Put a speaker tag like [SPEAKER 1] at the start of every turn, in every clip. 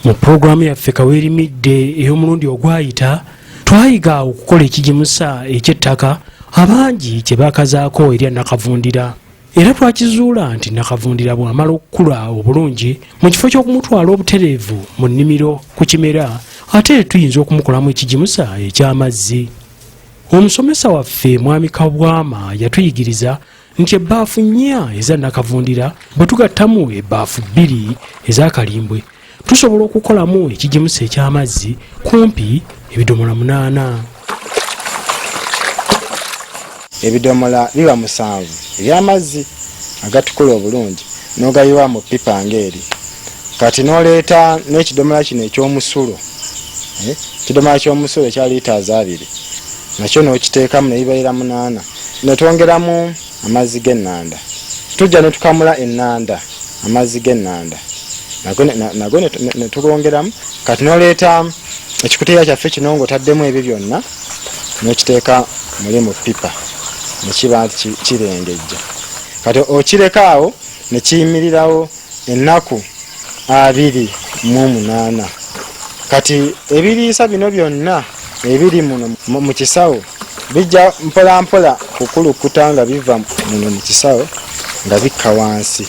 [SPEAKER 1] Mu pulogulaamu yaffe Kaweerimidde ey'omulundi ogwayita, twayiga okukola ekigimusa eky'ettaka abangi kye baakazaako erya Nakavundira. Era twakizuula nti Nakavundira bw'amala okukula obulungi, mu kifo ky'okumutwala obutereevu mu nnimiro ku kimera, ate tuyinza okumukolamu ekigimusa eky'amazzi. Omusomesa waffe Mwami Kabwama yatuyigiriza nti ebbaafu nnya eza Nakavundira bwe tugattamu ebbaafu bbiri ez'akalimbwe tusobola okukolamu ekigimusa eky'amazzi kumpi ebidomola 8.
[SPEAKER 2] Ebidomola biba 7 eby'amazzi agatukula obulungi n'ogayiwa mu ppipa ng'eri. Kati n'oleeta n'ekidomola kino eky'omusulo, ekidomola ky'omusulo ekya liita 2 nakyo n'okiteekamu ne bibeera 8, ne twongeramu amazzi g'ennanda. Tujja ne tukamula ennanda, amazzi g'ennanda nago ne tugongeramu. Kati n'oleeta ekikutiya kyaffe kino ng'otaddemu ebyo byonna n'okiteeka muli mu ppipa ne kiba nti kirengejja. Kati okireka awo ne kiyimirirawo ennaku 28. Kati ebiriisa bino byonna ebiri muno mu kisawo bijja mpola mpola kukulukuta nga biva muno mu kisawo nga bikka wansi.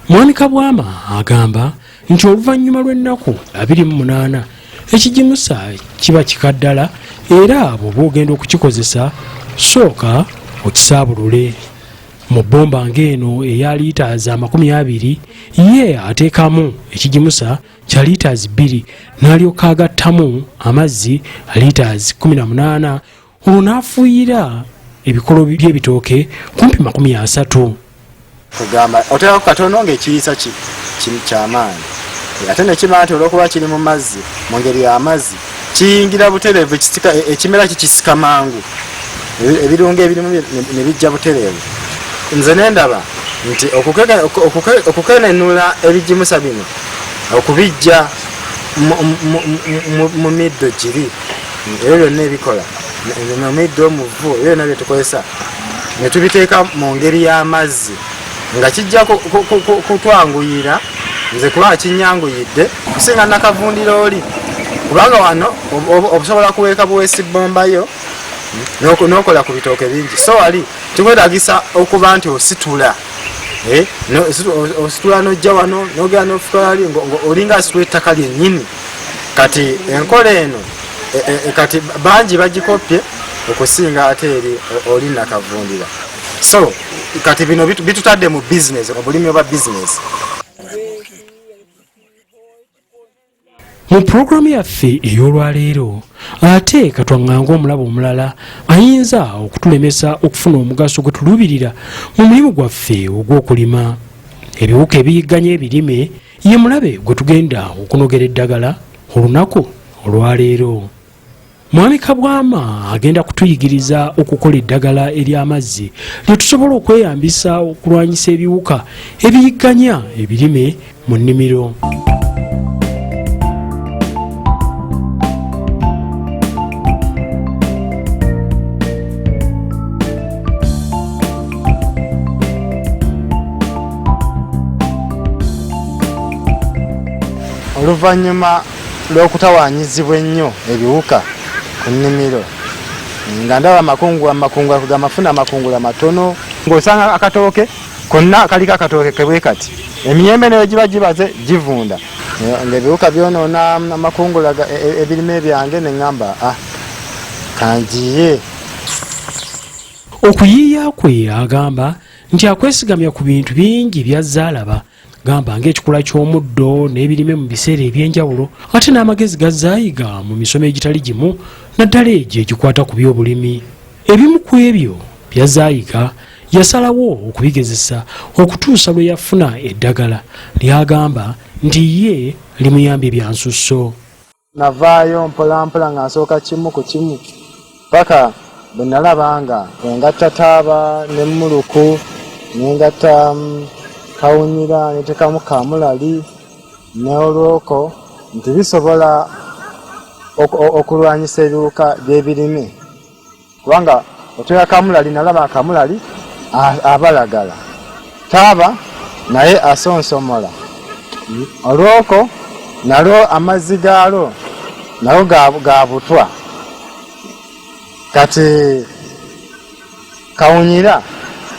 [SPEAKER 1] Mwami Kabwama agamba nti oluvannyuma lw'ennaku 28 ekigimusa kiba kika ddala, era bw'oba ogenda okukikozesa sooka okisaabulule. Mu bbomba ng'eno eya liita za 20 ye ateekamu ekigimusa kya liita 2 n'alyoka agattamu amazzi liita 18, olwo n'afuuyira ebikolo by'ebitooke kumpi 30.
[SPEAKER 2] Kugamba oteekako katono ng'ekiriisa kyamaanyi, ate ne kiba nti olw'okuba kiri mu mazzi, mu ngeri y'amazzi kiyingira butereevu, ekimera kikisika mangu, ebirungo ebirimu ne bijja butereevu. Nze ne ndaba nti okukenenula ebigimusa bino okubijja mu middo giri ebyo byonna ebikola mu middo, mu vvu, ebyo byonna bye tukozesa ne tubiteeka mu ngeri y'amazzi nga kijja kutwanguyira. Nze kuba kinyanguyidde kusinga nakavundira oli, kubanga wano osobola kuweeka buweesi bbomba yo n'okola ku bitooke bingi. So wali kikwetaagisa okuba nti ositula, ositula n'ojja wano n'ogenda n'ofuka wali olinga asitula ettaka lyennyini. Kati enkola eno kati bangi bagikopye okusinga ate eri oli nakavundira. So kati bino bitutadde mu bizinesi, obulimi obwa bizinesi.
[SPEAKER 1] Mu pulogulaamu yaffe ey'olwaleero ate katwaŋŋange omulaba omulala ayinza okutulemesa okufuna omugaso gwe tuluubirira mu mulimu gwaffe ogw'okulima. Ebiwuka ebiyigganya ebirime ye mulabe gwe tugenda okunogera eddagala olunaku olwaleero. Mwami Kabwama agenda kutuyigiriza okukola eddagala ery'amazzi lye tusobola okweyambisa okulwanyisa ebiwuka ebiyigganya ebirime mu nnimiro.
[SPEAKER 2] Oluvannyuma lw'okutawaanyizibwa ennyo ebiwuka ku nnimiro, nga ndaba amakungula kugamba nfuna amakungula matono, ng'osanga akatooke konna kaliko akatooke kebwe kati, emiyembe nayo giba gibaze givunda, ng'ebiwuka byonoona amakungula ebirime byange, ne ŋŋamba kanjiye.
[SPEAKER 1] Okuyiiya kwe agamba nti akwesigamya ku bintu bingi by'azze alaba, gamba ng'ekikula ky'omuddo n'ebirime mu biseera eby'enjawulo, ate n'amagezi g'azze ayiga mu misomo egitali gimu naddala egyo egikwata ku by'obulimi. Ebimu ku ebyo by'azze ayiga yasalawo okubigezesa okutuusa lwe yafuna eddagala ly'agamba nti ye limuyambye bya nsusso.
[SPEAKER 2] Navaayo mpolampola nga nsooka kimu ku kimu paka bwe nalaba nga engatta taaba ne muluku, nengatta kawunyira, neteekamu kamulali n'olwoko nti bisobola okulwanyisa ebiwuka by'ebirime, kubanga oteeka kamulali, nalaba kamulali abalagala, taaba naye asonsomola, Olwoko nalwo amazzi gaalwo nago ga butwa. Kati kawunyira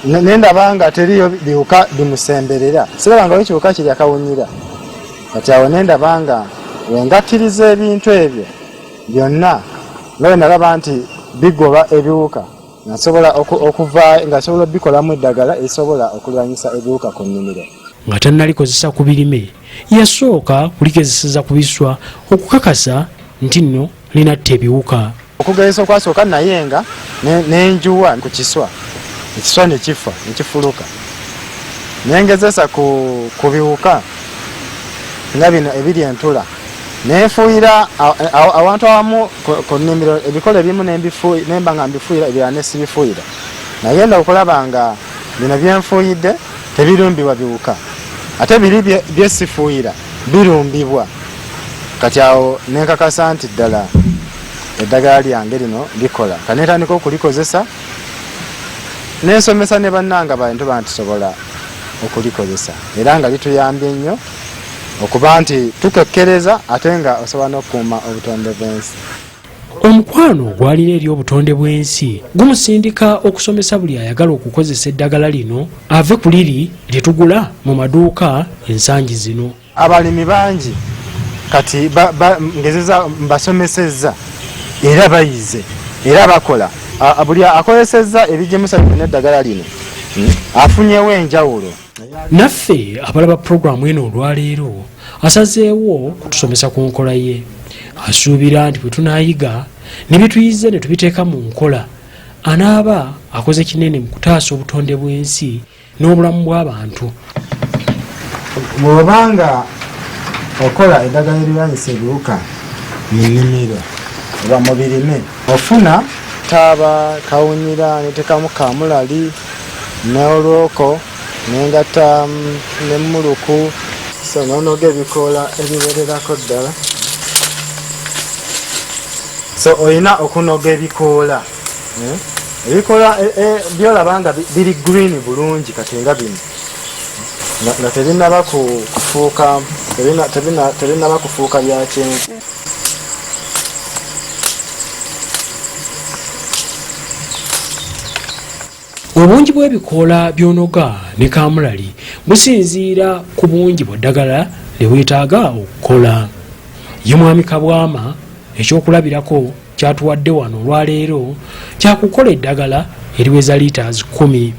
[SPEAKER 2] nendaba nga teriyo biwuka bimusemberera, siraba nga ekiwuka kirya kawunyira. Kati awo nendaba nga wengattiriza ebintu ebyo byonna nga bwe nalaba nti bigoba ebiwuka, nga nsobola okuva nga nsobola obikolamu eddagala erisobola okulwanyisa ebiwuka ku nnimiro.
[SPEAKER 1] Nga tannalikozesa ku birime, yasooka kuligezeseza ku biswa okukakasa nti nno linatta ebiwuka.
[SPEAKER 2] Okugezesa okwasooka naye nga nenjuwa ku kiswa, ekiswa ne kifa ne kifuluka. Nengezesa ku biwuka nga bino ebiri entula, nenfuuyira awantu awamu ku nnimiro ebikolo ebimu nemba nga mbifuuyira, ebirala ne sibifuuyira. Nagenda okulaba nga bino byenfuuyidde tebirumbibwa biwuka, ate biri bye sifuuyira birumbibwa. Kati awo nenkakasa nti ddala eddagala lyange lino likola. Kati netandika okulikozesa, nensomesa ne bannange bantu bantusobola okulikozesa, era nga lituyambye nnyo okuba nti tukekkereza ate nga osobola n'okukuuma obutonde bw'ensi.
[SPEAKER 1] Omukwano gw'alina eri obutonde bw'ensi gumusindika okusomesa buli ayagala okukozesa eddagala lino ave ku liri lye tugula mu maduuka ensangi zino.
[SPEAKER 2] Abalimi bangi kati ngezeza mbasomesezza era bayize era bakola. Buli akozesezza ebigimusa bino n'eddagala lino afunyewo enjawulo.
[SPEAKER 1] Naffe abalaba pulogulaamu eno olwaleero asazeewo kutusomesa ku nkola ye. Asuubira nti bwe tunaayiga ne bye tuyize ne tubiteeka mu nkola, anaaba akoze kinene mu kutaasa obutonde bw'ensi n'obulamu bw'abantu.
[SPEAKER 2] Bw'oba nga okola eddagala erirwanyisa ebiwuka mu nnimiro oba mu birime, ofuna taaba, kawunyira, netekamu kamulali n'olwoko, nengatta n'emmuluku. So n'onoga ebikoola ebiwererako ddala. So olina okunoga ebikoola. Ebikoola byolaba nga biri green bulungi kati nga bino nga tebinnaba kufuuka, tebinnaba kufuuka bya kyenvu.
[SPEAKER 1] Obungi bw'ebikoola by'onoga ne kaamulali businziira ku bungi bwa ddagala lye weetaaga okukola. Ye Mwami Kabwama ekyokulabirako ky'atuwadde wano olwaleero kya kukola eddagala eriweza litres 10.